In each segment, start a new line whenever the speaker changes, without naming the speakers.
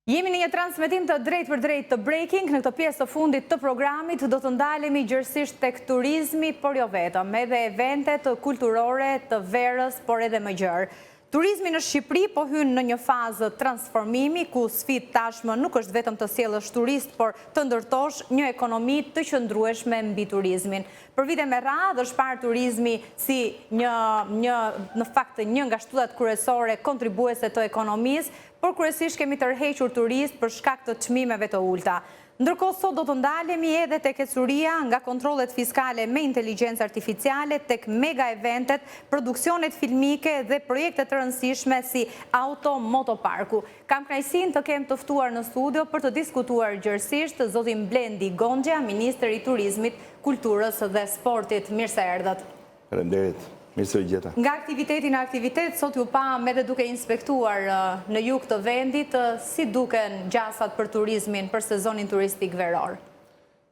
Jemi në një transmetim të drejtpërdrejtë të Breaking, në këtë pjesë të fundit të programit do të ndalemi gjerësisht tek turizmi, por jo vetëm, edhe eventet kulturore të verës, por edhe më gjerë. Turizmi në Shqipëri po hyn në një fazë transformimi, ku sfidë tashmë nuk është vetëm të sjellësh turistë, por të ndërtosh një ekonomi të qëndrueshme mbi turizmin. Për vite me radhë është parë turizmi si një, një, në fakt një nga shtyllat kryesore kontribuese të ekonomisë, por kryesisht kemi tërhequr turistë për shkak të çmimeve të ulëta. Ndërkohë sot do të ndalemi edhe tek ecuria nga kontrollet fiskale me inteligjencë artificiale tek mega eventet, produksionet filmike dhe projekte të rëndësishme si Auto Moto Parku. Kam kënaqësinë të kem të ftuar në studio për të diskutuar gjerësisht zotin Blendi Gonxhja, ministër i Turizmit, Kulturës dhe Sportit. Mirë se erdhët.
Faleminderit. Mirë se ju gjeta.
Nga aktiviteti në aktivitet, sot ju pamë edhe duke inspektuar në jug të vendit, si duken gjasat për turizmin, për sezonin turistik veror?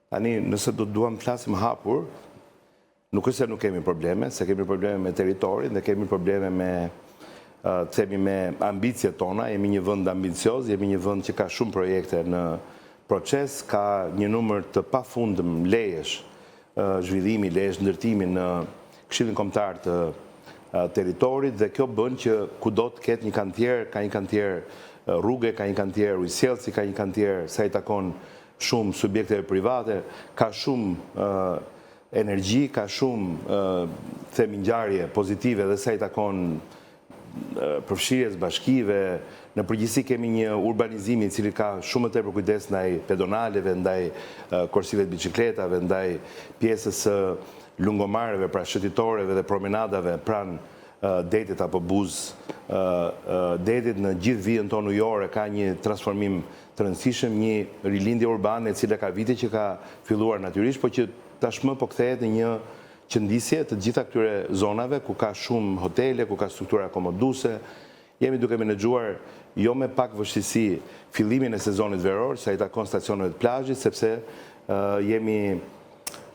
Tani, nëse do të duam të flasim hapur, nuk është se nuk kemi probleme, se kemi probleme me territorin dhe kemi probleme me të themi me ambiciet tona, jemi një vend ambicioz, jemi një vend që ka shumë projekte në proces, ka një numër të pafundëm lejesh zhvillimi, lejesh ndërtimi në Këshillin Kombëtar të Territorit dhe kjo bën që kudo të ketë një kantier, ka një kantier rruge, ka një kantier ujësjellësi, ka një kantier sa i takon shumë subjekteve private, ka shumë energji, ka shumë themi ngjarje pozitive dhe sa i takon përfshirjes bashkive, në përgjithësi kemi një urbanizim i cili ka shumë më tepër kujdes ndaj pedonaleve, ndaj korsive të biçikletave, ndaj pjesës së lungomareve, pra shëtitoreve dhe promenadave pranë detit apo buzë detit në gjithë vijën tonë ujore ka një transformim të rëndësishëm, një rilindje urbane e cila ka vite që ka filluar natyrisht, por që tashmë po kthehet në një qëndisje të gjitha këtyre zonave ku ka shumë hotele, ku ka struktura akomoduese. Jemi duke menaxhuar jo me pak vështirësi fillimin e sezonit veror, sa i takon stacioneve të plazhit, sepse jemi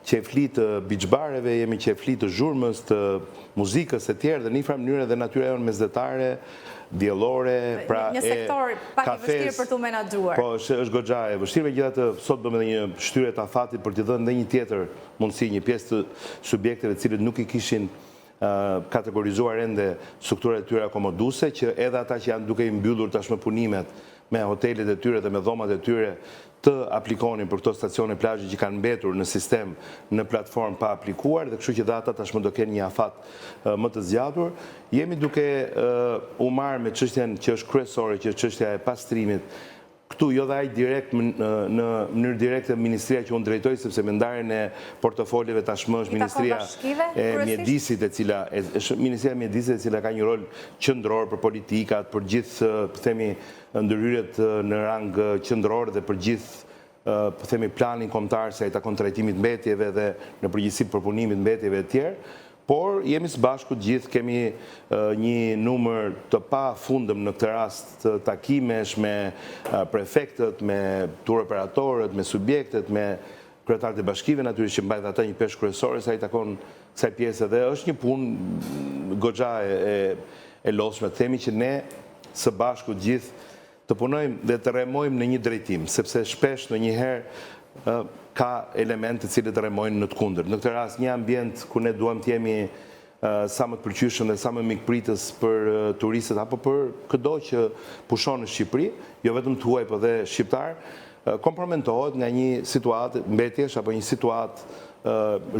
qejfli të beach bareve, jemi qejfli të zhurmës, të muzikës e tjerë dhe në një farë mënyre dhe natyra jonë mesdhetare, diellore,
pra e një sektor pak i vështirë për t'u menaxhuar.
Po, është është goxha e vështirë, megjithatë sot bëmë edhe një shtyrje të afatit për t'i dhënë dhe një tjetër mundësi një pjesë të subjekteve të cilët nuk i kishin kategorizuar ende strukturat e tyre akomoduese, që edhe ata që janë duke i mbyllur tashmë punimet me hotelet e tyre dhe me dhomat e tyre të aplikonin për këto stacione plazhi që kanë mbetur në sistem në platformë pa aplikuar dhe kështu që dhe ata tashmë do kenë një afat më të zgjatur. Jemi duke u marrë me çështjen që është kryesore, që është çështja e pastrimit Këtu jo dhe aq direkt në mënyrë direkte ministria që unë drejtoj sepse me ndarjen e portofoleve tashmë është ministria e mjedisit e cila është ministria e mjedisit e cila ka një rol qendror për politikat, për gjithë po themi ndërhyrjet në rang qendror dhe për gjithë po themi planin kombëtar sa i takon trajtimit mbetjeve dhe në përgjithësi përpunimit mbetjeve e tjerë. Por jemi së bashku të gjithë, kemi një numër të pafundëm në këtë rast takimesh me prefektët, me turoperatorët, me subjektet, me kryetarët e bashkive natyrisht që mbajnë dhe ata një peshë kryesore sa i takon kësaj pjese dhe është një punë goxha e e lodhshme të themi që ne së bashku të gjithë Të punojmë dhe të remojmë në një drejtim, sepse shpesh ndonjëherë ka elementë të cilët remojnë në të kundërt. Në këtë rast, një ambient ku ne duam të jemi sa më të pëlqyeshëm dhe sa më mikpritës për turistët apo për këdo që pushon në Shqipëri, jo vetëm të huaj po dhe shqiptarë, kompromentohet nga një situatë mbetjesh apo një situatë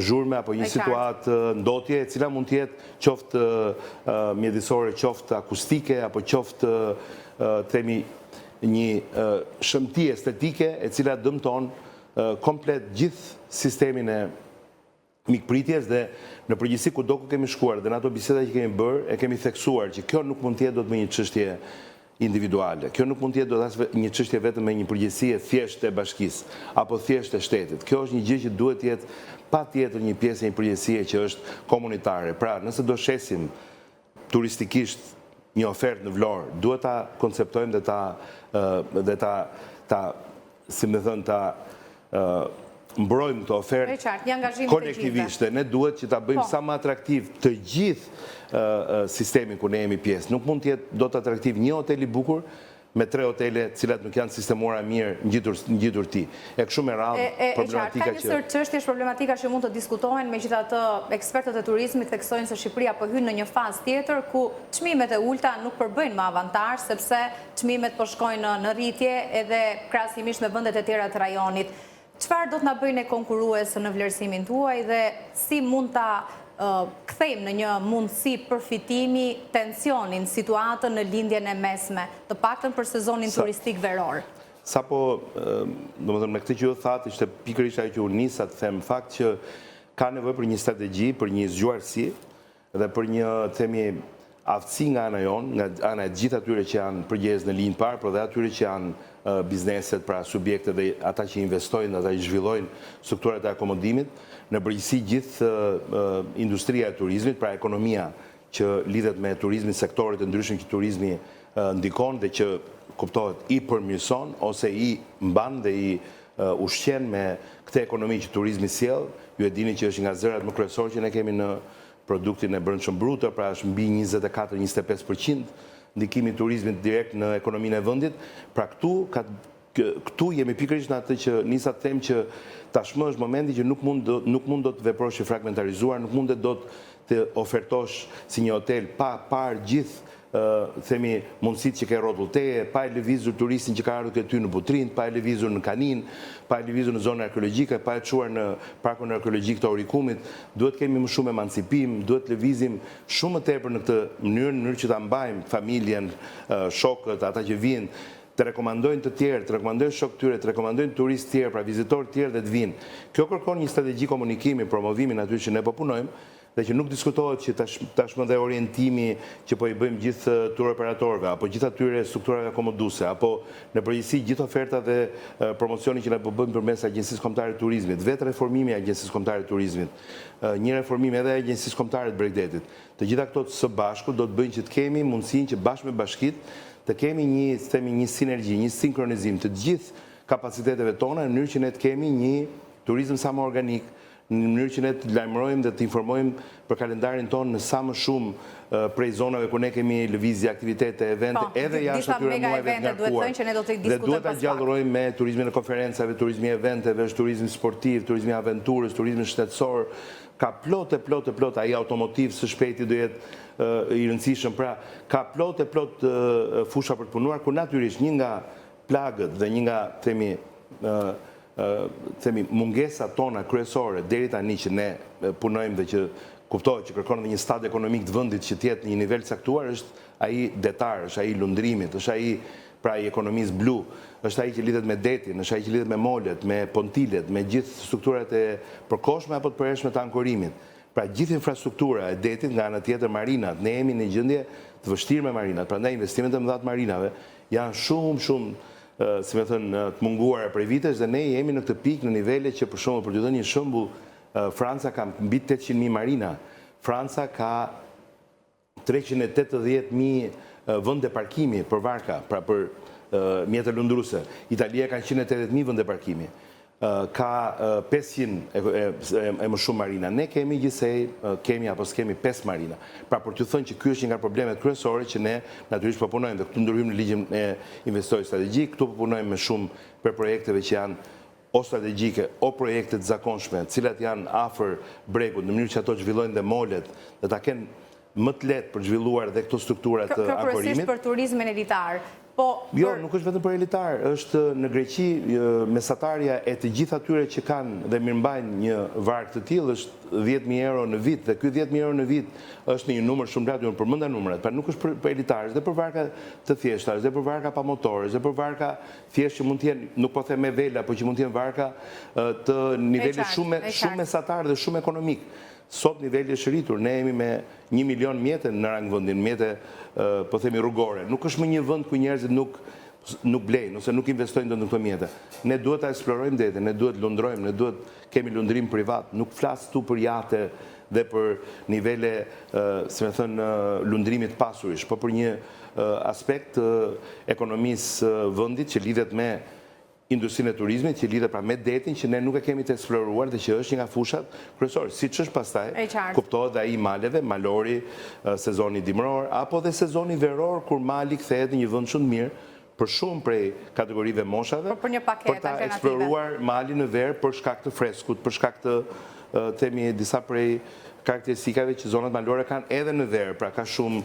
zhurme apo një situatë ndotje e cila mund të jetë qoftë mjedisore, qoftë akustike apo qoftë të themi një shëmti estetike e cila dëmton komplet gjithë sistemin e mikpritjes dhe në përgjithësi kudo ku kemi shkuar dhe në ato biseda që kemi bërë e kemi theksuar që kjo nuk mund të jetë dot më një çështje individuale. Kjo nuk mund të jetë dot as një çështje vetëm me një përgjegjësi e thjeshtë e bashkisë apo thjesht e shtetit. Kjo është një gjë që duhet të jetë patjetër një pjesë e një përgjegjësie që është komunitare. Pra, nëse do shesim turistikisht një ofertë në Vlorë, duhet ta konceptojmë dhe ta dhe ta ta si me thënë ta mbrojmë këtë
ofertë
kolektivisht dhe ne duhet që ta bëjmë po. sa më atraktiv të gjithë sistemin ku ne jemi pjesë. Nuk mund të jetë dot atraktiv një hotel i bukur. me tre hotele të cilat nuk janë sistemuara mirë ngjitur ngjitur ti. E kështu me radhë
problematika që. Ka një sërë çështjesh problematika që mund të diskutohen, megjithatë ekspertët e turizmit theksojnë se Shqipëria po hyn në një fazë tjetër ku çmimet e ulëta nuk përbëjnë më avantazh sepse çmimet po shkojnë në rritje edhe krahasimisht me vendet e tjera të rajonit. Çfarë do të na bëjë ne konkurrues në vlerësimin tuaj dhe si mund ta kthejmë në një mundësi përfitimi tensionin, situatën në Lindjen e Mesme, të paktën për sezonin turistik veror?
Sapo, domethënë me këtë që ju thatë, ishte pikërisht ajo që unë nisa të them, fakt që ka nevojë për një strategji, për një zgjuarsi, dhe për një, të themi, aftësi nga ana jonë, nga ana e të gjithë atyre që janë përgjegjës në linjë të parë, por dhe atyre që janë bizneset, pra subjektet dhe ata që investojnë dhe ata që zhvillojnë strukturat e akomodimit, në përgjithësi gjithë industria e turizmit, pra ekonomia që lidhet me turizmin, sektorët e ndryshëm që turizmi ndikon dhe që kuptohet i përmirëson ose i mban dhe i ushqen me këtë ekonomi që turizmi sjell, ju e dini që është një nga zërat më kryesorë që ne kemi në produktin e brendshëm bruto, pra është mbi 24, 25 për qind ndikimi i turizmit direkt në ekonominë e vendit. Pra këtu ka këtu jemi pikërisht në atë që nisa të them që tashmë është momenti që nuk mund nuk mund dot të veprosh i fragmentarizuar, nuk mundet dot të ofertosh si një hotel pa parë gjithë themi mundësitë që ke rrotull teje, pa e lëvizur turistin që ka ardhur te ty në Butrint, pa e lëvizur në Kaninë, pa e lëvizur në zonën arkeologjike, pa e çuar në parkun arkeologjik të Orikumit, duhet të kemi më shumë emancipim, duhet të lëvizim shumë më tepër në këtë mënyrë, në mënyrë që ta mbajmë familjen, shokët, ata që vijnë, të rekomandojnë të tjerë, të rekomandojnë shokët e tyre, të rekomandojnë turistë të tjerë, pra vizitorë të tjerë dhe të vijnë. Kjo kërkon një strategji komunikimi, promovimi natyrisht që ne po punojmë, dhe që nuk diskutohet që tashmë dhe orientimi që po i bëjmë gjithë tur operatorëve apo gjithë atyre strukturave akomoduese apo në përgjithësi gjithë oferta dhe promocioni që ne po bëjmë përmes Agjencisë Kombëtare të Turizmit, vetë reformimi i Agjencisë Kombëtare të Turizmit, një reformim edhe i Agjencisë Kombëtare të Bregdetit. Të gjitha këto së bashku do të bëjnë që të kemi mundësinë që bashkë me bashkitë të kemi një, themi, një sinergji, një sinkronizim të gjithë kapaciteteve tona në mënyrë që ne të kemi një turizëm sa më organik, në mënyrë që ne të lajmërojmë dhe të informojmë për kalendarin tonë në sa më shumë prej zonave ku ne kemi lëvizje, aktivitete, evente, po, edhe jashtë atyre muajve të ngarkuar. Dhe duhet ta gjallërojmë me turizmin e konferencave, turizmi i eventeve, është turizmi sportiv, turizmi i aventurës, turizmi shëndetësor, ka plot e plot e plot, ai automotiv së shpejti do jetë i rëndësishëm, pra ka plot e plot fusha për të punuar, ku natyrisht një nga plagët dhe një nga, themi, themi, mungesat tona kryesore deri tani që ne punojmë dhe që kuptohet që kërkon edhe një stad ekonomik të vendit që të jetë në një nivel të caktuar është ai detar, është ai i lundrimit, është ai pra i ekonomisë blu, është ai që lidhet me detin, është ai që lidhet me molet, me pontilet, me gjithë strukturat e përkohshme apo të përhershme të ankorimit. Pra gjithë infrastruktura e detit nga ana tjetër marinat, ne jemi në gjendje të vështirë me marinat, prandaj investimet e mëdha të marinave janë shumë shumë si me thënë, të munguara prej vitesh dhe ne jemi në këtë pikë në nivele që për shembull për t'ju dhënë një shembull, Franca ka mbi 800.000 marina, Franca ka 380.000 vende parkimi për varka, pra për mjete lundruese. Italia ka 180.000 vende parkimi. Ka 500 e më shumë marina. Ne kemi gjithsej, kemi apo s'kemi 5 marina. Pra për t'ju thënë që ky është një nga problemet kryesore që ne natyrisht po punojmë dhe këtu ndërhyjmë në ligjin e investitorit strategjik, këtu po punojmë me shumë për projekteve që janë o strategjike, o projekte të zakonshme, të cilat janë afër bregut, në mënyrë që ato të zhvillojnë dhe molet dhe ta kenë më të lehtë për të zhvilluar dhe këto struktura të
ankorimit. Kjo kryesisht për turizmin elitar.
Po, jo, nuk është vetëm për elitar, është në Greqi mesatarja e të gjithë atyre që kanë dhe mirëmbajnë një varkë të tillë është 10.000 euro në vit dhe ky 10.000 euro në vit është në një numër shumë të lartë, unë përmenda numrat, pra nuk është për, për elitar, është dhe për varka të thjeshta, është dhe për varka pa motor, është dhe për varka thjesht që mund të jenë, nuk po them me vela, po që mund të jenë varka të nivelit shumë shumë mesatar dhe shumë ekonomik. Sot niveli është rritur, ne jemi me një milion mjete në rang vendin, mjete po themi rrugore. Nuk është më një vend ku njerëzit nuk nuk blejnë ose nuk investojnë dot në këto mjete. Ne duhet ta eksplorojmë detin, ne duhet lundrojmë, ne duhet kemi lundrim privat. Nuk flas këtu për jahte dhe për nivele, si me thënë, lundrimi të pasurish, po për një aspekt të ekonomisë së vendit që lidhet me industrinë e turizmit që lidhet pra me detin që ne nuk e kemi të eksploruar dhe që është një nga fushat kryesore, siç është pastaj, kuptohet dhe ai i maleve, malori, sezoni dimëror apo dhe sezoni veror kur mali kthehet në një vend shumë të mirë. për shumë prej kategorive moshave,
për një paketë
për ta eksploruar malin në verë për shkak të freskut, për shkak të themi disa prej karakteristikave që zonat malore kanë edhe në verë, pra ka shumë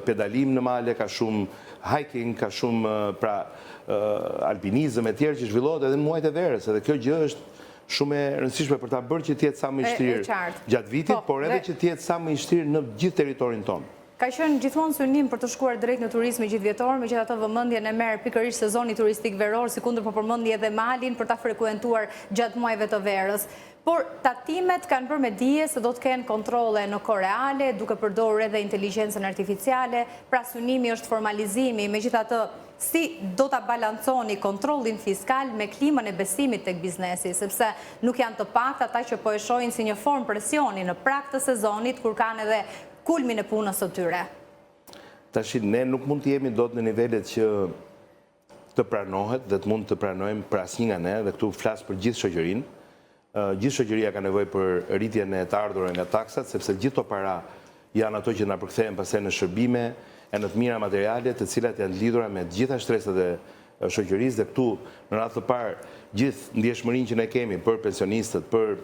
pedalim në male, ka shumë hiking, ka shumë pra alpinizëm e tjerë që zhvillohet edhe në muajt e verës, edhe kjo gjë është shumë e rëndësishme për ta bërë që të jetë sa më i shtrirë gjatë vitit,
po,
por edhe që të jetë sa më i shtrirë në gjithë territorin tonë.
Ka qenë gjithmonë synim për të shkuar drejt në turizmin gjithëvjetor, megjithatë vëmendjen e merr pikërisht sezoni turistik veror, sikundër po përmendni edhe malin për ta frekuentuar gjatë muajve të verës. Por tatimet kanë bërë me dije se do të kenë kontrolle në kohë reale, duke përdorur edhe inteligjencën artificiale, pra synimi është formalizimi, megjithatë si do ta balanconi kontrollin fiskal me klimën e besimit tek biznesi, sepse nuk janë të paktë ata që po e shohin si një formë presioni në prag të sezonit kur kanë edhe kulmin e punës së tyre.
Tashi, ne nuk mund të jemi dot në nivelet që të pranohet dhe të mund të pranojmë për asnjë nga ne, dhe këtu flas për gjithë shoqërinë. Gjithë shoqëria ka nevojë për rritjen e të ardhurave nga taksat, sepse gjithë ato para janë ato që na përkthehen pastaj në shërbime e në të mira materiale, të cilat janë të lidhura me të gjitha shtresat e shoqërisë dhe këtu në radhë të parë gjithë ndjeshmërinë që ne kemi për pensionistët, për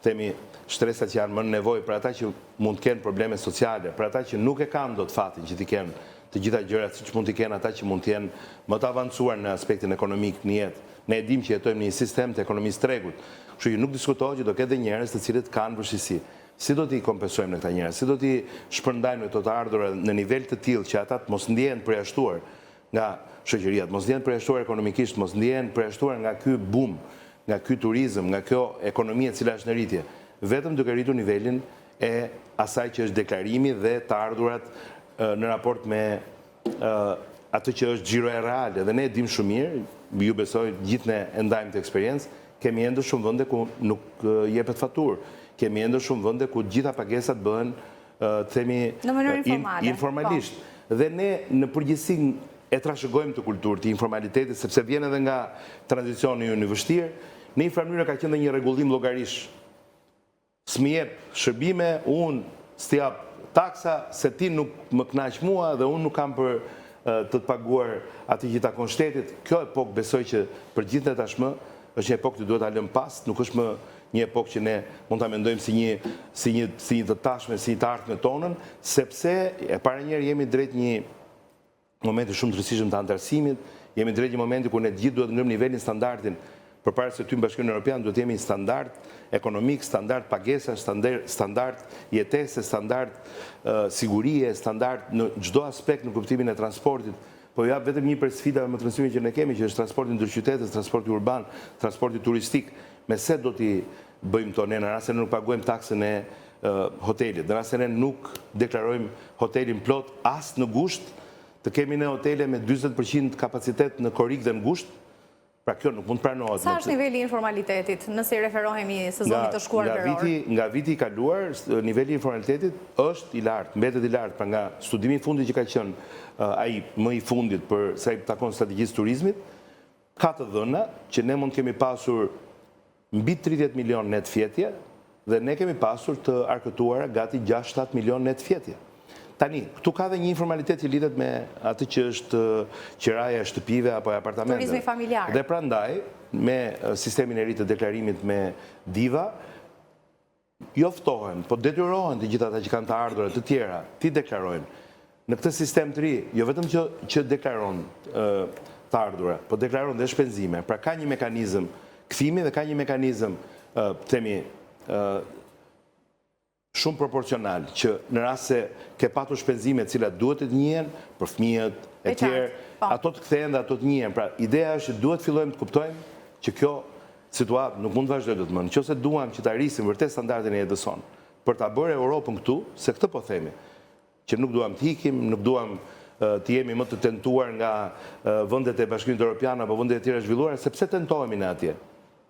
themi shtresat që janë më në nevojë, për ata që mund të kenë probleme sociale, për ata që nuk e kanë dot fatin që t'i kenë të gjitha gjërat siç mund t'i kenë ata që mund të jenë më të avancuar në aspektin ekonomik në jetë. Ne e dimë që jetojmë në një sistem të ekonomisë së tregut, kështu që nuk diskutohet që do ketë dhe njerëz të cilët kanë vështirësi. Si do t'i kompensojmë ne këta njerëz? Si do t'i shpërndajmë këto të ardhura në nivel të tillë që ata të mos ndjehen të përjashtuar nga shoqëria, të mos ndjehen të përjashtuar ekonomikisht, të mos ndjehen të përjashtuar nga ky boom, nga ky turizëm, nga kjo ekonomi e cila është në rritje, vetëm duke rritur nivelin e asaj që është deklarimi dhe të ardhurat në raport me atë që është xhiroja reale. Dhe ne e dimë shumë mirë, ju besoj gjithë ne e ndajmë këtë eksperiencë, kemi ende shumë vende ku nuk jepet faturë, kemi ende shumë vende ku të gjitha pagesat bëhen të themi
Në mënyrë informale.
Informalisht. Po. Dhe ne në përgjithësi e trashëgojmë këtë kulturë të informalitetit, sepse vjen edhe nga tranzicioni ynë i vështirë. Në një farë mënyre ka qenë dhe një rregullim llogarish. S'më jep shërbime, unë s'të jap taksa, se ti nuk më kënaq mua dhe unë nuk kam për të të paguar atë që i takon shtetit. Kjo epokë besoj që për gjithë ne tashmë Është një epokë që duhet ta lëmë pas, nuk është më një epokë që ne mund ta mendojmë si një si një si një të tashme, si një të ardhme tonën, sepse e para njëherë jemi drejt një momenti shumë të rëndësishëm të anëtarësimit, jemi drejt një momenti kur ne të gjithë duhet të ngremë nivelin standardin përpara se të hyjmë në Bashkimin Evropian duhet të jemi standard ekonomik, standard pagesash, standard standard jetese, standard sigurie, standard në çdo aspekt në kuptimin e transportit, Po ju jap vetëm një prej sfidave më të rëndësishme që ne kemi, që është transporti ndërqytetës, transporti urban, transporti turistik. Me se do t'i bëjmë këto ne në rast se ne nuk paguajmë taksën e hotelit, në rast se ne nuk deklarojmë hotelin plot as në gusht, të kemi ne hotele me 40% kapacitet në korrik dhe në gusht, Pra kjo nuk mund të pranohet.
Sa është niveli i informalitetit, nëse i referohemi sezonit të shkuar veror?
Nga viti i kaluar, niveli i informalitetit është i lartë, mbetet i lartë. Pra nga studimi i fundit që ka qenë ai më i fundit për sa i takon strategjisë turizmit, ka të dhëna që ne mund të kemi pasur mbi 30 milion net fjetje dhe ne kemi pasur të arkëtuara gati 6-7 milion net fjetje. Tani, këtu ka dhe një informalitet që lidhet me atë që është qiraja e shtëpive apo e apartamenteve.
Turizmi familjar.
Dhe prandaj, me sistemin e ri të deklarimit me DIVA, jo ftohen, po detyrohen të gjithë ata që kanë të ardhura të tjera, t'i deklarojnë. Në këtë sistem të ri, jo vetëm që që deklaron të ardhura, po deklaron dhe shpenzime. Pra ka një mekanizëm kthimi dhe ka një mekanizëm, themi, shumë proporcional që në rast se ke patur shpenzime të cilat duhet të njihen për fëmijët e tjerë,
po.
ato të kthehen dhe ato të njihen. Pra ideja është që duhet fillojmë të kuptojmë që kjo situatë nuk mund të vazhdojë dot më. Në qoftë se duam që ta rrisim vërtet standardin e jetës sonë, për ta bërë Europën këtu, se këtë po themi, që nuk duam të ikim, nuk duam të jemi më të tentuar nga vendet e Bashkimit Europian apo vendet e tjera zhvilluara, sepse tentohemi ne atje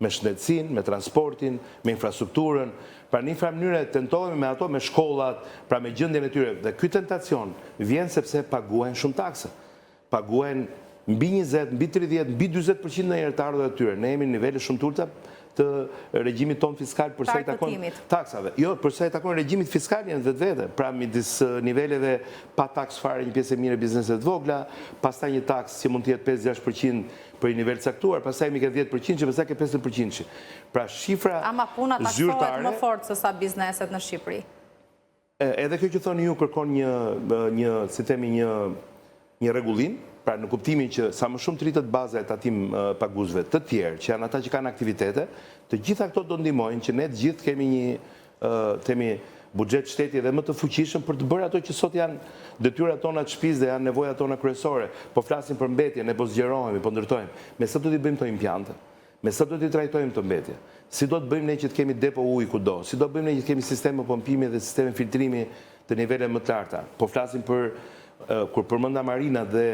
me shëndetësinë, me transportin, me infrastrukturën, pra në një farë mënyre tentohemi me ato, me shkollat, pra me gjendjen e tyre. Dhe ky tentacion vjen sepse paguajnë shumë taksa. Paguajnë mbi 20, mbi 30, mbi 40% ndonjëherë të ardhurat e tyre. Ne jemi në nivele shumë të ulëta të regjimit tonë fiskal për sa i takon taksave. Jo, për sa i takon regjimit fiskal janë vetvete, pra midis niveleve pa taksë fare një pjesë e mirë e bizneseve të vogla, pastaj një taksë që mund të jetë 5-6% për një nivel të caktuar, pastaj jemi ke 10% që pastaj ke 15%. Pra shifra zyrtare
Ama puna taksohet më fort se sa bizneset në Shqipëri.
Edhe kjo që thoni ju kërkon një, një, si themi, një, një rregullim, pra në kuptimin që sa më shumë të rritet baza e tatimpaguesve të tjerë, që janë ata që kanë aktivitete, të gjitha këto do ndihmojnë që ne të gjithë kemi një, themi, buxhet shteti edhe më të fuqishëm për të bërë ato që sot janë detyrat tona të shtëpisë dhe janë nevojat tona kryesore. Po flasim për mbetje, ne po zgjerohemi, po ndërtojmë. Me sa do t'i bëjmë këto impiante? Me sa do t'i trajtojmë këto mbetje? Si do të bëjmë ne që të kemi depo uji kudo? Si do bëjmë ne që të kemi sisteme pompimi dhe sisteme filtrimi të niveleve më të larta? Po flasim për kur përmenda marinat dhe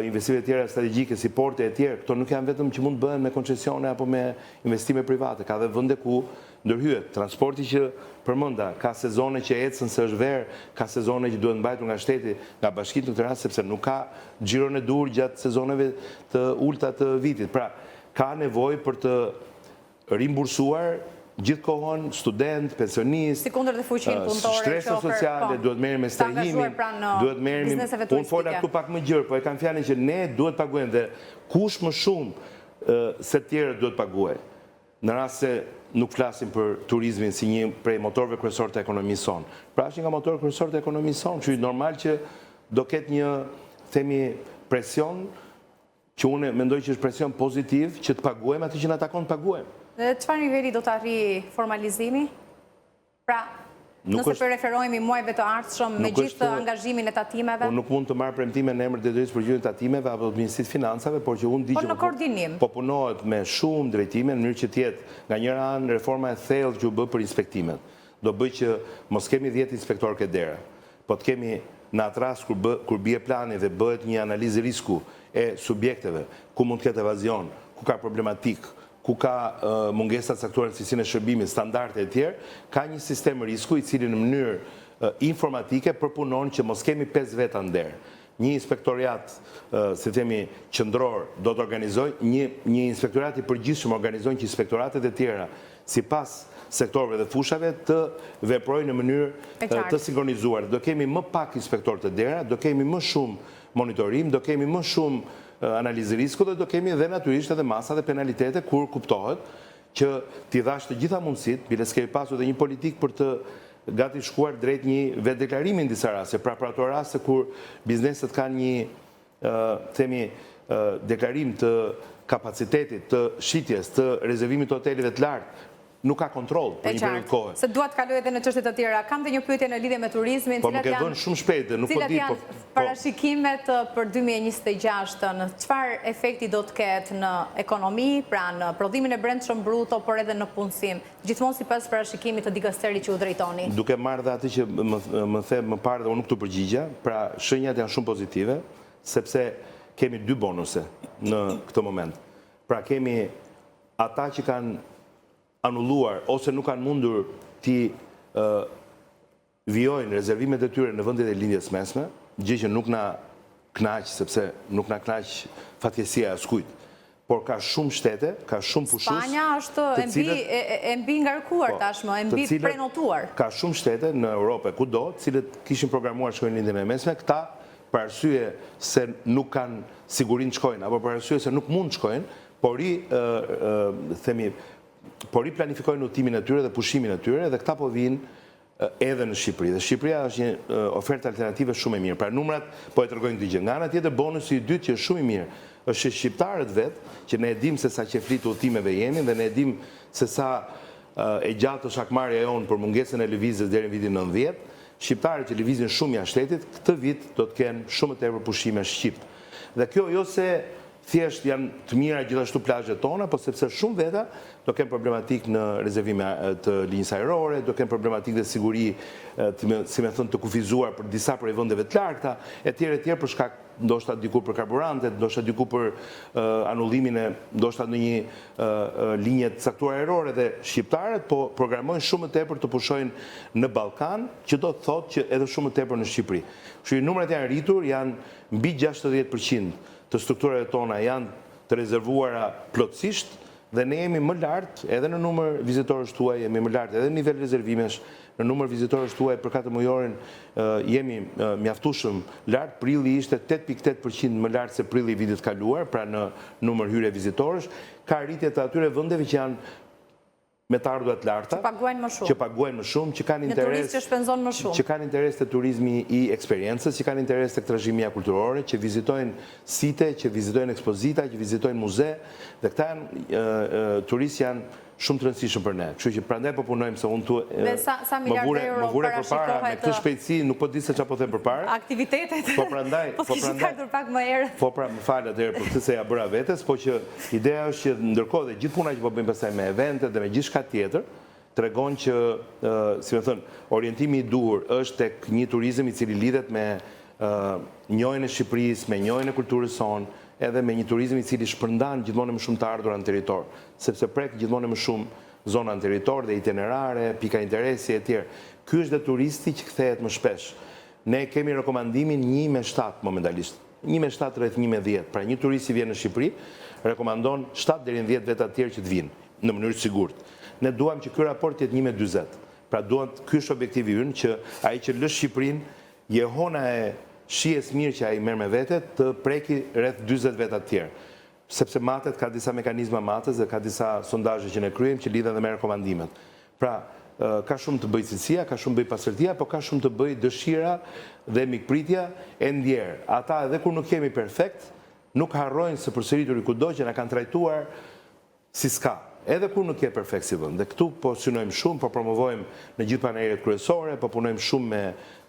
investimet e tjera strategjike si porte e tjerë, këto nuk janë vetëm që mund të bëhen me koncesione apo me investime private, ka dhe vende ku ndërhyhet. Transporti që përmenda, ka sezone që ecën se është verë, ka sezone që duhet mbajtur nga shteti, nga bashkitë në këtë rast sepse nuk ka xhiron e duhur gjatë sezoneve të ulëta të vitit. Pra, ka nevojë për të rimbursuar gjithë kohën studentë, pensionistë,
Sikundër dhe fuqinë punëtore
shtresa sociale,
po,
duhet merremi me strehimin, duhet merremi, unë fola këtu pak më gjerë, po e kam fjalën që ne duhet paguajmë dhe kush më shumë se të tjerët duhet paguajë. Në rast se nuk flasim për turizmin si një prej motorëve kryesorë të ekonomisë sonë. Pra është një nga motorët kryesorë të ekonomisë sonë, kështu që normal që do ketë një, themi, presion që unë mendoj që është presion pozitiv që të paguajmë atë që na takon të paguajmë.
Dhe çfarë niveli do të arrijë formalizimi? Pra, nëse po referohemi muajve të ardhshëm me gjithë angazhimin e tatimeve?
Unë nuk mund të marr premtime në emër të Drejtorisë së Përgjithshme të Tatimeve apo të Ministrisë së Financave, por që unë di
po që
po punohet me shumë drejtime në mënyrë që të jetë nga njëra anë reforma e thellë që u bë për inspektimet. Do bëjë që mos kemi 10 inspektorë ke dera. Po të kemi në atë rast kur bë, kur bie plani dhe bëhet një analizë risku e subjekteve, ku mund të ketë evazion, ku ka problematikë, ku ka mungesa të caktuara në cilësinë e shërbimit, standarde e tjerë, ka një sistem risku i cili në mënyrë informatike përpunon që mos kemi 5 veta në derë. Një inspektoriat, si themi, qendror do të organizojë, një një inspektorat i përgjithshëm organizon që inspektoratet e tjera sipas sektorëve dhe fushave të veprojnë në mënyrë të sinkronizuar. Do kemi më pak inspektorë te dera, do kemi më shumë monitorim, do kemi më shumë analizë risku dhe do kemi edhe natyrisht edhe masa dhe penalitete kur kuptohet që t'i dhash të gjitha mundësitë, bile kemi pasur edhe një politikë për të gati shkuar drejt një vetëdeklarimi në disa raste, pra për ato raste kur bizneset kanë një themi deklarim të kapacitetit, të shitjes, të rezervimit të hoteleve të lartë, nuk ka kontroll për një periudhë
kohe. Se dua të kaloj edhe në çështje të tjera. Kam dhe një pyetje në lidhje me turizmin.
Po më ke vënë shumë shpejt dhe nuk po di.
Cilat janë po, po. parashikimet për 2026-ën? Çfarë efekti do të ketë në ekonomi, pra në prodhimin e brendshëm bruto, por edhe në punësim? Gjithmonë sipas parashikimit të dikasterit që ju drejtoni.
Duke marrë dhe atë që më the më parë dhe unë nuk t'u përgjigja, pra shenjat janë shumë pozitive, sepse kemi dy bonuse në këtë moment. Pra kemi ata që kanë anulluar ose nuk kanë mundur t'i vijojnë rezervimet e tyre në vendet e Lindjes Mesme, gjë që nuk na kënaq sepse nuk na kënaq fatkeqësia e askujt. Por ka shumë shtete, ka shumë pushues.
Spanja është e mbi e mbingarkuar po, tashmë, e mbiprenotuar.
Ka shumë shtete në Europë kudo, të cilët kishin programuar të shkojnë në Lindjen e Mesme, këta për arsye se nuk kanë sigurinë të shkojnë apo për arsye se nuk mund të shkojnë, por i themi po riplanifikojnë udhëtimin e tyre dhe pushimin e tyre dhe këta po vijnë edhe në Shqipëri. Dhe Shqipëria është një ofertë alternative shumë e mirë. Pra numrat po e tregojnë këtë gjë. Nga ana tjetër bonusi i dytë që është shumë i mirë, është që shqiptarët vetë, që ne e dimë se sa qejfli të udhëtimeve jemi dhe ne e dimë se sa e gjatë është hakmarrja jonë për mungesën e lëvizjes deri në vitin 90, shqiptarët që lëvizin shumë jashtë shtetit, këtë vit do të kenë shumë më tepër pushime shqip. Dhe kjo jo se Thjesht janë të mira gjithashtu plazhet tona, po sepse shumë veta do kenë problematikë në rezervime të linjës ajrore, do kenë problematikë dhe siguri, si me thënë, të kufizuar për disa prej vendeve të largëta, etj etj për shkak ndoshta diku për karburantet, ndoshta diku për anullimin e ndoshta ndonjë linje të caktuar ajrore dhe shqiptarët po programojnë shumë më tepër të pushojnë në Ballkan, që do të thotë që edhe shumë më tepër në Shqipëri. Kështu që numrat janë rritur, janë mbi 60% të strukturave tona janë të rezervuara plotësisht Dhe ne jemi më lart edhe në numër vizitorësh të huaj, jemi më lart edhe në nivel rezervimesh, në numër vizitorësh të huaj për katërmujorin jemi mjaftueshëm lart, prilli ishte 8.8% më lart se prilli i vitit të kaluar, pra në numër hyrje vizitorësh, ka rritje të atyre vendeve që janë me të ardhura të larta,
që paguajnë më shumë,
që paguajnë më shumë, që kanë
interes, një turist që shpenzon më
shumë, që kanë interes te turizmi i eksperiencës, që kanë interes tek trashëgimia kulturore, që vizitojnë site, që vizitojnë ekspozita, që vizitojnë muze, dhe këta janë turistë janë shumë të rëndësishëm për ne. Kështu që prandaj po punojmë se unë tu
Dhe sa sa miliardë euro
më vure përpara me këtë shpejtësi, nuk po di se çfarë po them përpara.
Aktivitetet.
Po prandaj,
po, po prandaj. Po pak më herët.
Po pra, më fal atëherë për këtë se ia bëra vetes, po që ideja është që ndërkohë dhe gjithë puna që po bëjmë pastaj me eventet dhe me gjithçka tjetër, tregon që, si me thënë, orientimi i duhur është tek një turizëm i cili lidhet me njohjen e Shqipërisë, me njohjen e kulturës sonë, edhe me një turizëm i cili shpërndan gjithmonë e më shumë të ardhura në territor, sepse prek gjithmonë e më shumë zona në territor dhe itinerare, pika interesi etj. Ky është dhe turisti që kthehet më shpesh. Ne kemi rekomandimin një me shtatë momentalisht. Një me shtatë rreth një me dhjetë. Pra një turist që vjen në Shqipëri rekomandon shtatë deri në dhjetë veta të tjerë që të vijnë, në mënyrë të sigurt. Ne duam që ky raport të jetë një me 40. Pra duam, ky është objektivi ynë që ai që lë Shqipërinë, jehona e shijes mirë që ai merr me vete të preki rreth 40 veta të tjerë. Sepse matet ka disa mekanizma matës dhe ka disa sondazhe që ne kryejmë që lidhen dhe me rekomandimet. Pra, ka shumë të bëjë cilësia, ka shumë të bëjë pastërtia, po ka shumë të bëjë dëshira dhe mikpritja e ndjerë. Ata edhe kur nuk jemi perfekt, nuk harrojnë së përsërituri kudo që na kanë trajtuar si s'ka. Edhe kur nuk je perfekt si vend. Dhe këtu po synojmë shumë, po promovojmë në gjithë panairet kryesore, po punojmë shumë me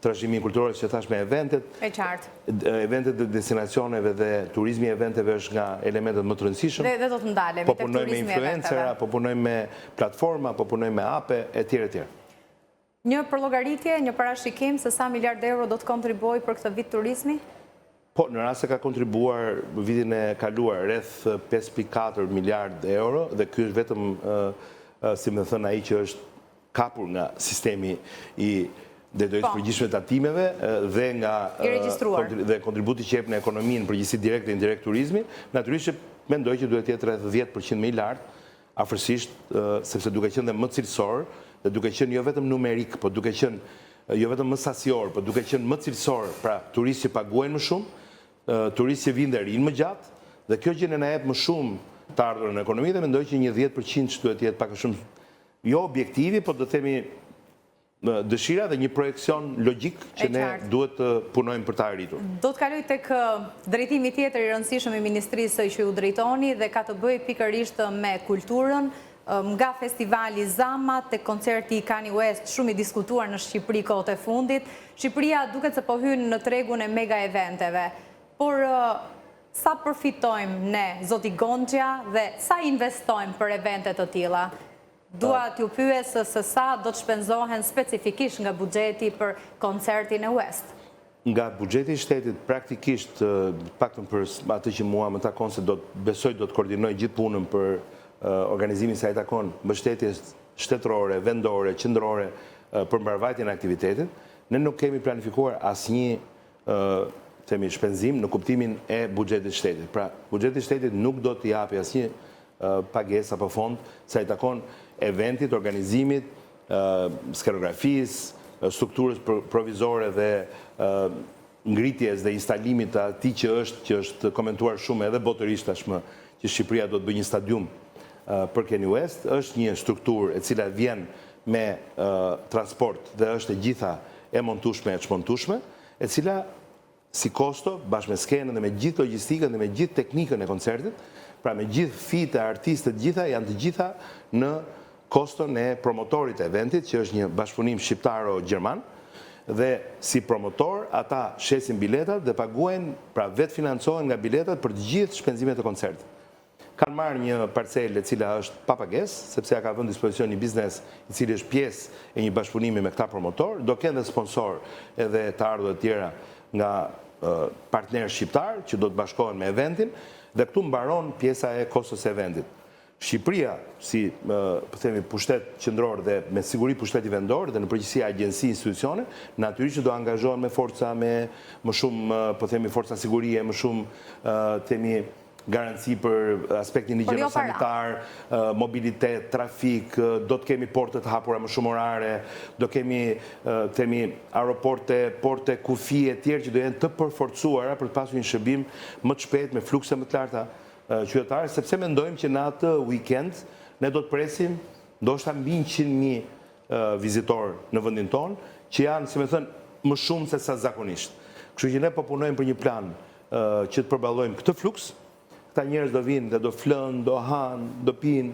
trashëgiminë kulturore, siç e thashë me eventet.
E qartë.
Eventet e destinacioneve dhe turizmi i eventeve është nga elementët më të
rëndësishëm. Dhe do të ndalemi
tek turizmi i eventeve. Po punojmë me influencera, po punojmë me platforma, po punojmë me ape, etj etj.
Një përllogaritje, një parashikim se sa miliard euro do të kontribuojë për këtë vit turizmi?
Po, në rast se ka kontribuar vitin e kaluar rreth 5.4 miliard euro dhe ky është vetëm, si me thënë, ai që është kapur nga sistemi i Drejtorisë së Përgjithshme të Tatimeve dhe nga dhe kontributi që jep në ekonomi në përgjithësi direkt dhe indirekt turizmi, natyrisht që mendoj që duhet të jetë rreth 10% më i lartë, afërsisht, sepse duke qenë dhe më cilësor dhe duke qenë jo vetëm numerik, po duke qenë jo vetëm më sasior, po duke qenë më cilësor, pra turistë që paguajnë më shumë, turistë që vijnë dhe rrinë më gjatë, dhe kjo gjë ne na jep më shumë të ardhura në ekonomi dhe mendoj që një 10% që duhet të jetë pak a shumë jo objektivi, po do të themi dëshira dhe një projeksion logjik që ne duhet të punojmë për ta
arritur. Do të kaloj tek drejtimi tjetër i rëndësishëm i ministrisë që ju drejtoni dhe ka të bëjë pikërisht me kulturën, nga festivali Zama tek koncerti i Kanye West, shumë i diskutuar në Shqipëri kohët e fundit. Shqipëria duket se po hyn në tregun e mega eventeve. Por sa përfitojmë ne, zoti Gonxhja, dhe sa investojmë për evente të tilla? Dua t'ju pyes se sa do të shpenzohen specifikisht nga buxheti për koncertin e West.
Nga buxheti i shtetit praktikisht, të paktën për atë që mua më takon se do të besoj do të koordinoj gjithë punën për organizimin sa i takon mbështetjes shtetërore, vendore, qendrore për mbarëvajtjen e aktivitetit, ne nuk kemi planifikuar asnjë themi shpenzim në kuptimin e buxhetit të shtetit. Pra, buxheti i shtetit nuk do të japi asnjë pagesë apo fond sa i takon eventit, organizimit, skenografisë, strukturës provizore dhe ngritjes dhe instalimit të atij që është që është komentuar shumë edhe botërisht tashmë që Shqipëria do të bëjë një stadium për Kanye West, është një strukturë e cila vjen me transport dhe është e gjitha e montueshme e çmontueshme, e cila si kosto, bashkë me skenën dhe me gjithë logjistikën dhe me gjithë teknikën e koncertit, pra me gjithë fee-të, artistët, të gjitha, janë të gjitha në koston e promotorit të eventit, që është një bashkëpunim shqiptaro-gjerman, dhe si promotor ata shesin biletat dhe paguajnë, pra vetë financohen nga biletat për të gjithë shpenzimet e koncertit. Kanë marrë një parcelë e cila është pa pagesë, sepse ja ka vënë dispozicion një biznes i cili është pjesë e një bashkëpunimi me këta promotor, do kenë dhe sponsor edhe të ardhura të tjera nga partnerë shqiptarë që do të bashkohen me eventin dhe këtu mbaron pjesa e kostos së eventit. Shqipëria si po themi pushtet qendror dhe me siguri pushteti vendor dhe në përgjithësi agjenci institucione, natyrisht që do angazhohen me forca me më shumë po themi forca sigurie, më shumë themi. garanci për aspektin
jo
higjieno-sanitar, mobilitet, trafik, do të kemi porte të hapura më shumë orare, do kemi, themi, aeroporte, porte, kufi e tjerë që do jenë të përforcuara për të pasur një shërbim më të shpejtë me flukse më të larta qytetarë, sepse mendojmë që në atë weekend ne do të presim ndoshta mbi 100.000 vizitorë në vendin tonë, që janë, si me thënë, më shumë se sa zakonisht. Kështu që ne po punojmë për një plan që të përballojmë këtë fluks, këta njerëz do vinë dhe do flënë, do hanë, do pinë,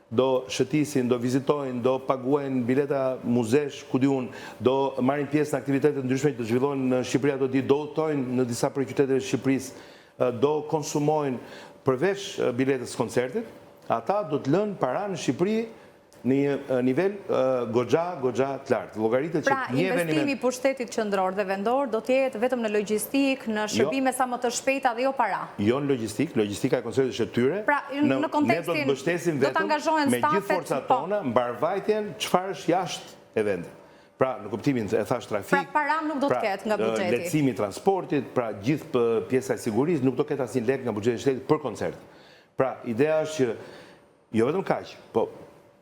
do shëtisin, do vizitojnë, do paguajnë bileta muzesh, ku di unë, do marrin pjesë në aktivitete ndryshme që do zhvillohen në Shqipëri ato ditë, do udhëtojnë në disa prej qyteteve të Shqipërisë, do konsumojnë përveç biletës së koncertit, ata do të lënë para në Shqipëri në një nivel goxha, goxha të lartë. Llogaritet që
pra,
një eveniment...
investimi i pushtetit qendror dhe vendor do të jetë vetëm në logjistikë, në jo. shërbime sa më të shpejta dhe jo para.
Jo në logjistikë, logjistika e koncertit është e tyre.
Pra, në kontekstin,
ne do të mbështesim vetëm me gjithë forcat
po.
tona, mbarëvajtjen, çfarë është jashtë eventit. Pra, në kuptimin e thashë trafik...
Pra, para nuk do të pra, ketë nga buxheti.
Lehtësimi i transportit, pra gjithë pjesa e sigurisë, nuk do ketë asnjë lek nga buxheti i shtetit për koncert. Pra, ideja është që Jo vetëm kaq, po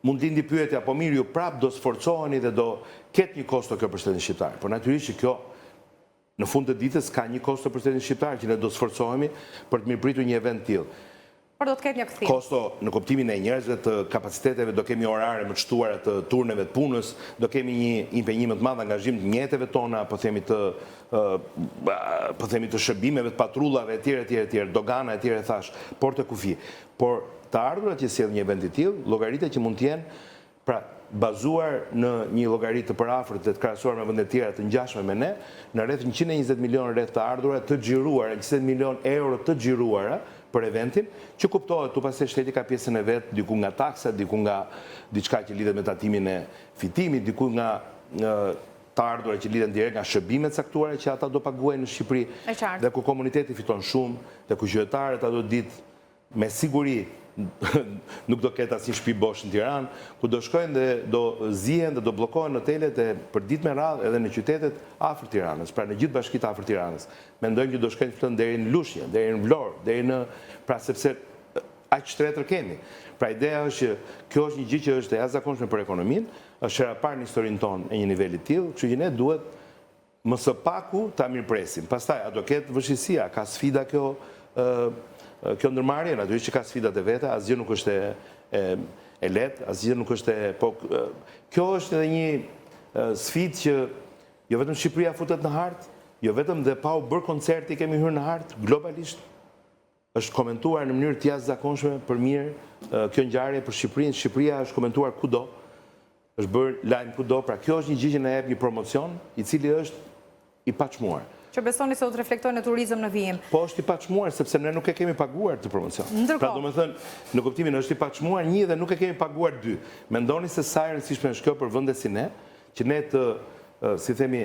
mund të lindi pyetja, po mirë ju prapë do sforcoheni dhe do ketë një kosto kjo për shtetin shqiptar. Po natyrisht që kjo në fund të ditës ka një kosto për shtetin shqiptar që ne do sforcohemi për të mirëpritur një event të tillë.
Por do të ketë një kthim.
Kosto në kuptimin e njerëzve të kapaciteteve, do kemi orare më të shtuara të turneve të punës, do kemi një impenjim më të madh angazhim të mjeteve tona, po themi të po themi të shërbimeve, të patrullave etj etj etj, dogana etj e thashë, porte kufi. Por të ardhurat që sjell një event i tillë, llogaritet që mund të jenë, pra, bazuar në një llogari të përafërt dhe të krahasuar me vende të tjera të ngjashme me ne, në rreth 120 milionë rreth të ardhura të xhiruara, 120 milionë euro të xhiruara për eventin, që kuptohet tu pastaj shteti ka pjesën e vet diku nga taksat, diku nga diçka që lidhet me tatimin e fitimit, diku nga të ardhura që lidhen direkt nga shërbime të caktuara që ata do paguajnë në Shqipëri. Dhe ku komuniteti fiton shumë, dhe ku qytetarët ato ditë Me siguri nuk do ketë asnjë shtëpi bosh në Tiranë, ku do shkojnë dhe do zihen dhe do bllokohen në hotelet e për ditë me radhë edhe në qytetet afër Tiranës, pra në gjithë bashkitë afër Tiranës. Mendojmë që do shkojnë të flenë deri në Lushnjë, deri në Vlorë, deri në pra sepse aq shtretër kemi. Pra ideja është që kjo është një gjë që është e jashtëzakonshme për ekonominë, është hera e parë në historinë tonë e një niveli të tillë, kështu që ne duhet Më së paku ta mirëpresim. Pastaj, a do ketë vështirësi, a ka sfida kjo kjo ndërmarrje? Natyrisht që ka sfidat e veta, asgjë nuk është e e lehtë, asgjë nuk është e po kjo është edhe një sfidë që jo vetëm Shqipëria futet në hartë, jo vetëm dhe pa u bërë koncerti kemi hyrë në hartë globalisht. Është komentuar në mënyrë të jashtëzakonshme për mirë kjo ngjarje për Shqipërinë. Shqipëria është komentuar kudo. Është bërë lajm kudo, pra kjo është një gjë që na jep një promocion, i cili është i paçmuar.
Që besoni se do të reflektojë në turizëm në vijim?
Po është i paçmuar sepse ne nuk e kemi paguar këtë promocion.
Ndërkohë.
Pra domethënë, në kuptimin është i paçmuar një dhe nuk e kemi paguar dy. Mendoni se sa e rëndësishme është kjo për vende si ne, që ne të, si themi,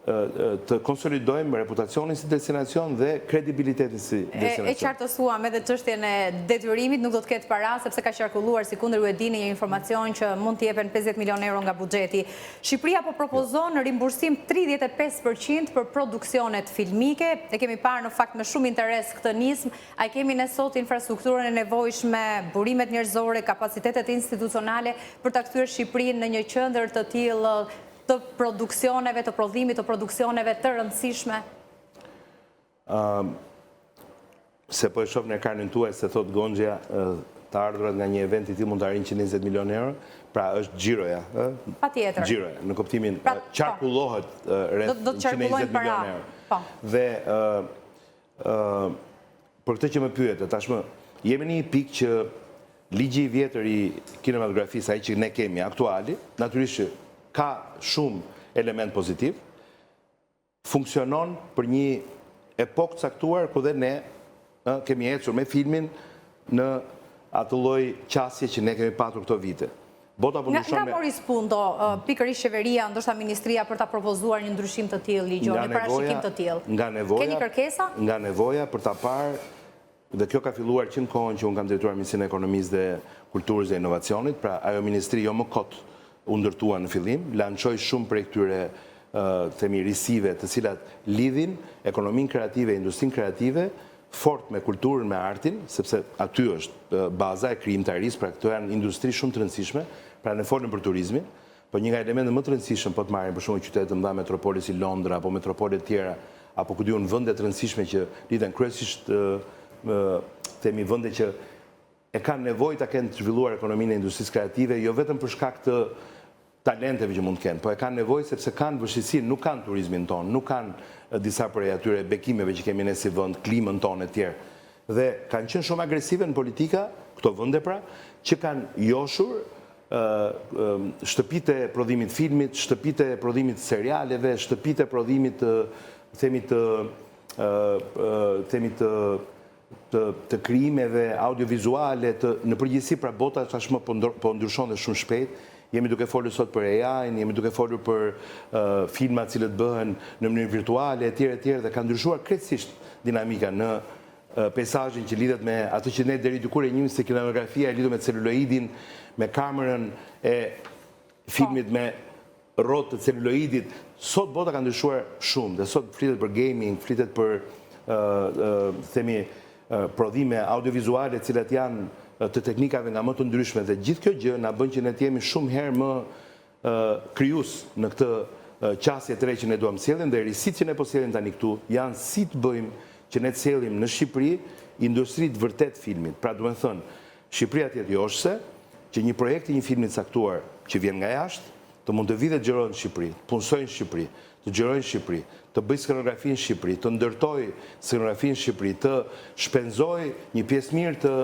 të konsolidojmë reputacionin si destinacion dhe kredibilitetin si destinacion.
E qartësuam edhe çështjen e detyrimit, nuk do të ketë para, sepse ka qarkulluar sikundër ju e dini një informacion që mund të jepen 50 milion euro nga buxheti. Shqipëria po propozon rimbursim 35% për produksionet filmike. E kemi parë në fakt me shumë interes këtë nismë. A e kemi ne sot infrastrukturën e nevojshme, burimet njerëzore, kapacitetet institucionale për ta kthyer Shqipërinë në një qendër të tillë të produksioneve, të prodhimit të produksioneve të rëndësishme?
Se po e shoh në ekranin tuaj se thotë Gonxhja të ardhurat nga një event i tillë mund të arrijnë 120 milion euro, pra është xhiroja, ë?
Patjetër.
Xhiroja, në kuptimin
pra, po.
qarkullohet rreth 120 milion euro.
Po.
Dhe ë për këtë që më pyete, tashmë jemi në një pikë që Ligji i vjetër i kinematografisë, ai që ne kemi aktuali, natyrisht që ka shumë elementë pozitivë, funksionon për një epokë të caktuar ku dhe ne ë kemi ecur me filmin në atë lloj qasje që ne kemi patur këto vite. Bota po
ndryshon me... Nga mori spunto, pikërisht qeveria, ndoshta ministria për ta propozuar një ndryshim të tillë ligjor, një parashikim të tillë.
Nga nevoja,
Keni kërkesa?
Nga nevoja për ta parë Dhe kjo ka filluar që në kohën që unë kam drejtuar Ministrinë e Ekonomisë dhe Kulturës dhe Inovacionit, pra ajo ministri jo më kot u ndërtua në fillim, lançoi shumë prej këtyre themi risive të cilat lidhin ekonominë kreative, industrinë kreative, të fortë me kulturën, me artin, sepse aty është baza e krijimtarisë, pra këto janë industri shumë të rëndësishme, pra ne folëm për turizmin, po një nga elementët më të rëndësishëm po të marrim për shembull qytete të mëdha metropole si Londra apo metropole të tjera, apo ku di unë vende të rëndësishme që lidhen kryesisht themi vende që e kanë nevojë ta kenë të zhvilluar ekonominë e industrisë kreative, jo vetëm për shkak të talenteve që mund të kenë, po e kanë nevojë sepse kanë vështirësi, nuk kanë turizmin tonë, nuk kanë disa prej atyre bekimeve që kemi ne si vend, klimën tonë etj. Dhe kanë qenë shumë agresive në politika, këto vende pra, që kanë joshur shtëpitë e prodhimit të filmit, shtëpitë e prodhimit të serialeve, shtëpitë e prodhimit të themi të themi të të të krijimeve audiovizuale të në përgjithësi pra bota tashmë po po ndryshon dhe shumë shpejt. Jemi duke folur sot për AI-n, jemi duke folur për uh, filma të cilët bëhen në mënyrë virtuale etj etj dhe ka ndryshuar krejtësisht dinamika në uh, peisazhin që lidhet me atë që ne deri dikur e njihnim si kinematografia e lidhur me celuloidin, me kamerën e filmit me rrotë të celuloidit. Sot bota ka ndryshuar shumë dhe sot flitet për gaming, flitet për themi prodhime audiovizuale të cilat janë të teknikave nga më të ndryshme dhe gjithë kjo gjë na bën që ne të jemi shumë herë më krijues në këtë qasje të re që ne duam të sjellim dhe risitë që ne po sjellim tani këtu janë si të bëjmë që ne të sjellim në Shqipëri industri të vërtetë filmit. Pra, domethënë, Shqipëria të jetë joshëse, që një projekt i një filmi të caktuar që vjen nga jashtë, të mund të vijë dhe të xhirojë në Shqipëri, të punësojë në Shqipëri, të xhirojë në Shqipëri, të bëjë skenografi në Shqipëri, të ndërtojë skenografi në Shqipëri, të shpenzojë një pjesë mirë të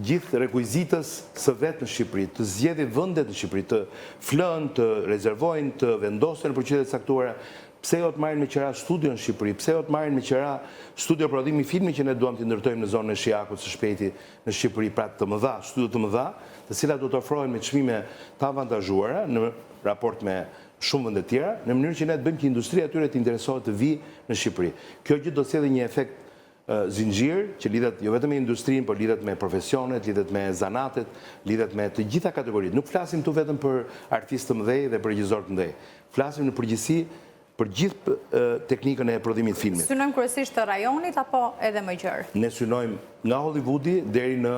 gjithë rekuizitës së vet në Shqipëri, të zgjedhë vendet në Shqipëri, të flënë, të rezervojnë, të vendosen nëpër qytete të caktuara, pse jo të marrin me qera studio në Shqipëri, pse jo të marrin me qera studio prodhimi filmi që ne duam t'i ndërtojmë në zonën e Shijakut së shpejti në Shqipëri, pra të mëdha, studio të mëdha, të cilat do të ofrohen me çmime të avantazhuara në raport me shumë vende të tjera, në mënyrë që ne të bëjmë që industria e tyre të interesohet të vijë në Shqipëri. Kjo gjë do të sjellë një efekt zinxhir që lidhet jo vetëm me industrinë, por lidhet me profesionet, lidhet me zanatet, lidhet me të gjitha kategoritë. Nuk flasim këtu vetëm për artistë të mëdhenj dhe për regjizorë të mëdhenj. Flasim në përgjithësi Për gjithë teknikën e prodhimit të filmit.
Synojmë kryesisht të rajonit apo edhe më gjerë?
Ne synojmë nga Hollywoodi deri në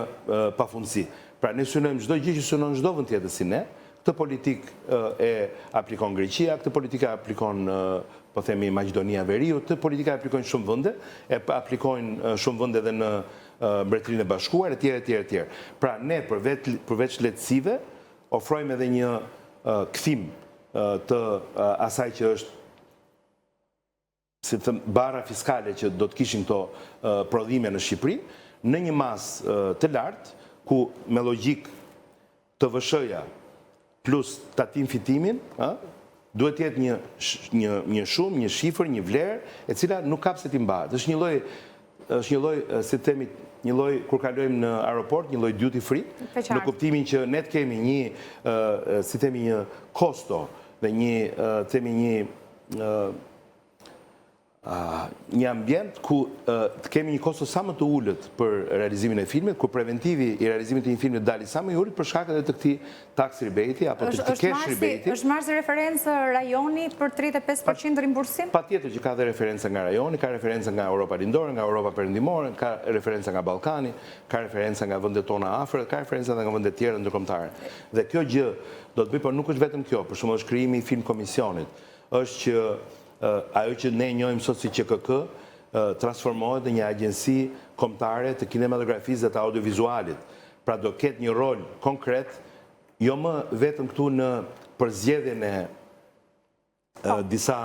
pafundësi. Pra ne synojmë çdo gjë që synon çdo vend tjetër si ne. Këtë politikë e aplikon Greqia, këtë politikë e aplikon po themi Maqedonia e Veriut, këtë politikë e aplikojnë shumë vende, e aplikojnë shumë vende edhe në Mbretërinë e Bashkuar etj etj etj. Pra ne përveç lehtësive ofrojmë edhe një kthim të asaj që është si të them, barra fiskale që do të kishin këto prodhime në Shqipëri, në një masë të lartë, ku me logjikë TVSH-ja plus tatim fitimin, ë, duhet të jetë një një një shumë, një shifër, një vlerë, e cila nuk ka pse t'i mbahet. Është një lloj është një lloj, si të themi, një lloj kur kalojmë në aeroport, një lloj duty free, në kuptimin që ne të kemi një, si të themi, një kosto dhe një, të themi një një ambient ku të kemi një kosto sa më të ulët për realizimin e filmit, ku preventivi i realizimit të një filmi të dali sa më i ulët për shkak edhe të këtij tax rebate apo të këtij cash rebate.
Është marrë si referencë rajoni për 35% rimbursim?
Patjetër që ka dhe referenca nga rajoni, ka referenca nga Europa Lindore, nga Europa Perëndimore, ka referenca nga Ballkani, ka referenca nga vendet tona afër, ka referenca edhe nga vendet tjera ndërkombëtare. Dhe kjo gjë do të bëjë, por nuk është vetëm kjo, për shembull është krijimi i film komisionit, është që ajo që ne njohim sot si QKK transformohet në një agjenci kombëtare të kinematografisë dhe të audiovizualit. Pra do ketë një rol konkret, jo më vetëm këtu në përzgjedhjen e disa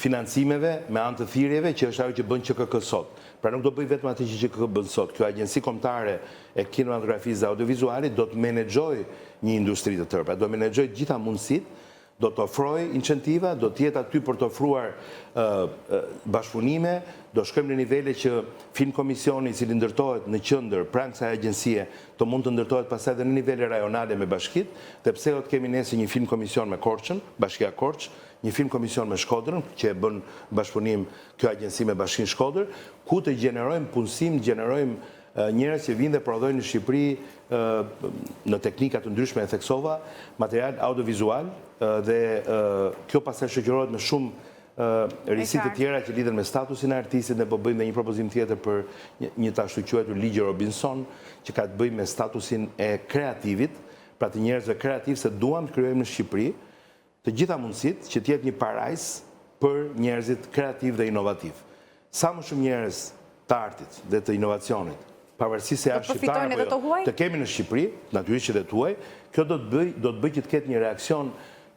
financimeve me anë të thirrjeve që është ajo që bën QKK sot. Pra nuk do bëjë vetëm atë që QKK bën sot. Kjo agjenci kombëtare e kinematografisë dhe audiovizualit do të menaxhojë një industri të tërë. Pra do menaxhojë të gjitha mundësitë do të ofrojë incentiva, do të jetë aty për të ofruar bashkëpunime, do shkojmë në nivele që film komisioni i cili ndërtohet në qendër pranë kësaj agjencie të mund të ndërtohet pastaj edhe në nivele rajonale me bashkitë, dhe pse jo të kemi nesër një film komision me Korçën, Bashkia Korçë, një film komision me Shkodrën, që e bën bashkëpunim kjo agjenci me Bashkinë Shkodër, ku të gjenerojmë punësim, gjenerojmë njerëz që vijnë dhe prodhojnë në Shqipëri në teknika të ndryshme e theksova, material audiovizual dhe kjo pastaj shoqërohet me shumë Risi të tjera që lidhen me statusin e artistit, ne po bëjmë dhe një propozim tjetër për një të ashtuquajtur ligj Robinson, që ka të bëjë me statusin e kreativit, pra të njerëzve kreativë se duam të krijojmë në Shqipëri të gjitha mundësitë që të jetë një parajsë për njerëzit kreativë dhe inovativë. Sa më shumë njerëz të artit dhe të inovacionit, pavarësisht se janë shqiptarë apo jo, të kemi në Shqipëri, natyrisht që dhe të huaj, kjo do të bëjë do të bëjë që të ketë një reaksion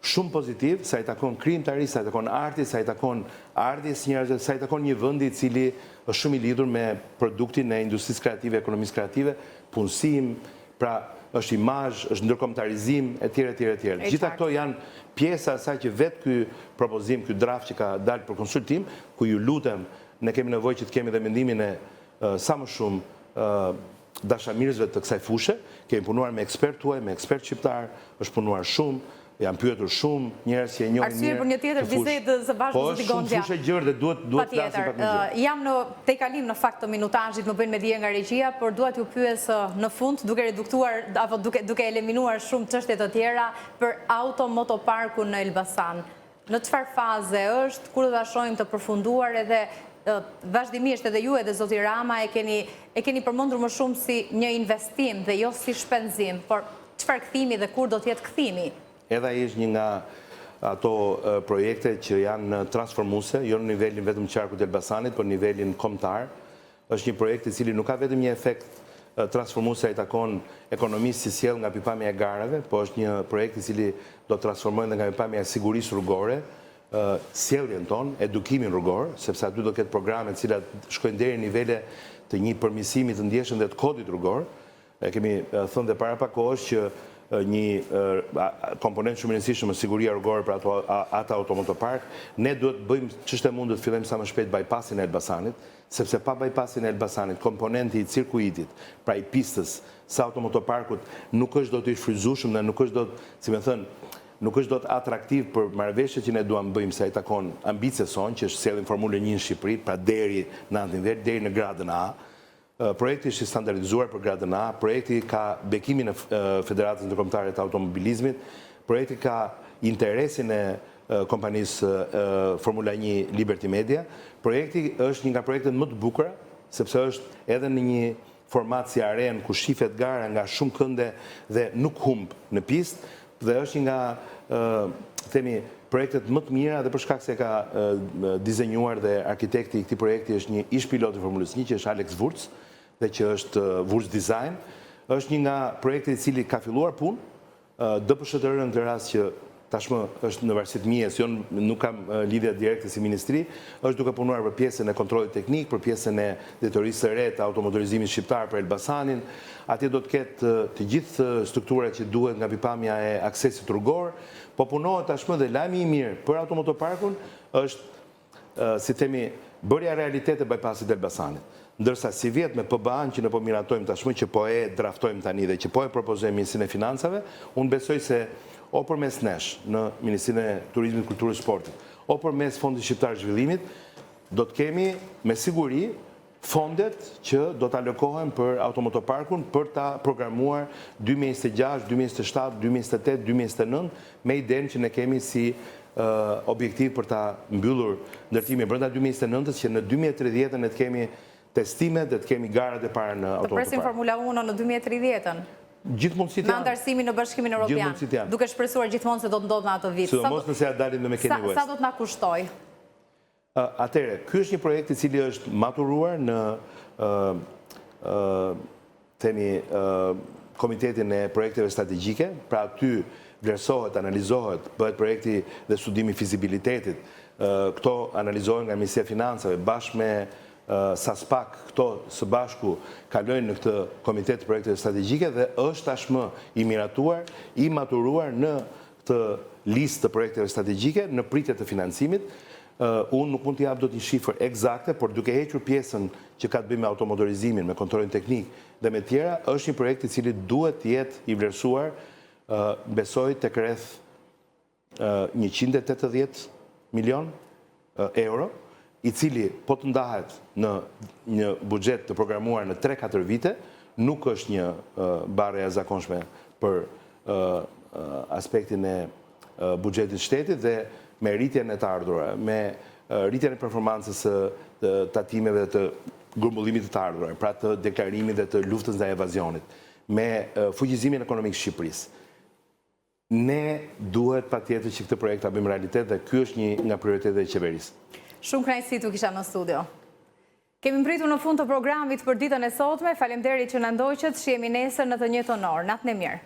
shumë pozitiv sa i takon krijimtarisë, sa i takon artit, sa i takon ardhjes së njerëzve, sa i takon një vendi i cili është shumë i lidhur me produktin e industrisë kreative, ekonomisë kreative, punësim, pra është imazh, është ndërkombëtarizim etj etj etj. Të gjitha këto janë pjesë e asaj që vetë ky propozim, ky draft që ka dalë për konsultim, ku ju lutem, ne kemi nevojë që të kemi dhe mendimin e sa më shumë dashamirësve të kësaj fushe. Kemi punuar me ekspertë të huaj, me ekspertë shqiptarë, është punuar shumë, janë pyetur shumë njerëz që e njohin mirë.
Arsye për një tjetër bisedë së bashku
po,
zoti Gonxhja.
Po është shumë fushë e gjerë dhe duhet duhet të flasim pak më
gjerë. Jam në tejkalim në fakt të minutazhit, më bëjnë me dije nga regjia, por dua t'ju pyes në fund duke reduktuar apo duke duke eliminuar shumë çështje të tjera për automotoparkun në Elbasan. Në çfarë faze është, kur do ta shohim të përfunduar edhe vazhdimisht edhe ju edhe zoti Rama e keni e keni përmendur më shumë si një investim dhe jo si shpenzim, por çfarë kthimi dhe kur do të jetë kthimi?
Edhe ai është një nga ato projekte që janë transformuese, jo në nivelin vetëm të qarkut të Elbasanit, por në nivelin kombëtar. Është një projekt i cili nuk ka vetëm një efekt transformues sa i takon ekonomisë që sjell nga pikëpamja e garave, po është një projekt i cili do të transformojë dhe nga pikëpamja e sigurisë rrugore, sjelljen tonë, edukimin rrugor, sepse aty do të ketë programe të cilat shkojnë deri në nivele të një përmirësimi të ndjeshëm dhe të kodit rrugor. E kemi thënë dhe para pak kohësh që një komponent shumë i rëndësishëm është siguria rrugore për ato atë automotopark. Ne duhet të bëjmë ç'është e mundur të fillojmë sa më shpejt bypassin e Elbasanit, sepse pa bypassin e Elbasanit, komponenti i cirkuitit, pra i pistës së automotoparkut nuk është dot i shfrytëzueshëm dhe nuk është dot, si me thënë, nuk është dot atraktiv për marrëveshjet që ne duam bëjmë sa i takon ambicies sonë, që është sjellim Formulën 1 në Shqipëri, pra deri në atë nivel, deri në gradën A. Projekti është i standardizuar për gradën A, projekti ka bekimin e Federatës Ndërkombëtare të Automobilizmit, projekti ka interesin e kompanisë Formula 1 Liberty Media. Projekti është një nga projektet më të bukura, sepse është edhe në një format si arenë ku shifet gara nga shumë kënde dhe nuk humb në pistë dhe është një nga themi projektet më të mira dhe për shkak se e ka dizenjuar dhe arkitekti i këtij projekti është një ish pilot i Formulës 1 që është Alex Wurz dhe që është Wurz Design, është një nga projektet i cili ka filluar punë DPSHTRR në këtë rast që tashmë është në varësi të MIE-s, jo nuk kam lidhje direkte si ministri, është duke punuar për pjesën e kontrollit teknik, për pjesën e drejtorisë së re të automotorizimit shqiptar për Elbasanin. Atje do të ketë të gjithë strukturat që duhet nga pikëpamja e aksesit rrugor. Po punohet tashmë dhe lajmi i mirë për automotoparkun është si themi, bërja realitet e bypassit të Elbasanit. Ndërsa sivjet me PBA-në që ne po miratojmë tashmë, që po e draftojmë tani dhe që po e propozojmë Ministrinë e Financave, unë besoj se o përmes nesh në Ministrinë e Turizmit, Kulturës, Sportit, o përmes Fondit Shqiptar të Zhvillimit, do të kemi me siguri fondet që do të alokohen për automotoparkun për ta programuar 2026, 2027, 2028, 2029 me idenë që ne kemi si objektiv për ta mbyllur ndërtimin brenda 2029-ës që në 2030-ën ne të kemi testimet dhe të kemi garat e para në
automotopark. Të presim Formula 1 në 2030-ën.
Gjithë mundësitë janë.
Me anëtarësimin në Bashkimin Europian. Duke shpresuar gjithmonë se do të ndodhë në atë vit.
Sidomos nëse ia dalim dhe me Kanye West.
Sa do të na kushtojë?
Atëherë, ky është një projekt i cili është maturuar në themi Komitetin e Projekteve Strategjike, pra aty vlerësohet, analizohet, bëhet projekti dhe studimi i fizibilitetit. Këto analizohen nga Ministria e Financave bashkë me SASPAK, këto së bashku kalojnë në këtë Komitet të Projekteve Strategjike dhe është tashmë i miratuar, i maturuar në këtë listë të projekteve strategjike në pritje të financimit. Unë nuk mund të jap dot një shifër ekzakte, por duke hequr pjesën që ka të bëjë me automotorizimin, me kontrollin teknik dhe me tjera, është një projekt i cili duhet të jetë i vlerësuar, besoj tek rreth 180 milion euro, i cili po të ndahet në një buxhet të programuar në 3-4 vite, nuk është një barrë e jashtëzakonshme për aspektin e buxhetit të shtetit dhe me rritjen e të ardhurave, me rritjen e performancës së tatimeve dhe të grumbullimit të të ardhurave, pra të deklarimit dhe të luftës ndaj evazionit, me fuqizimin ekonomik të Shqipërisë. Ne duhet patjetër që këtë projekt ta bëjmë realitet dhe ky është një nga prioritetet e qeverisë.
Shumë kënaqësi t'ju kisha në studio. Kemi mbërritur në fund të programit për ditën e sotme. Faleminderit që na ndoqët. Shihemi nesër në të njëjtën orë. Natën e mirë.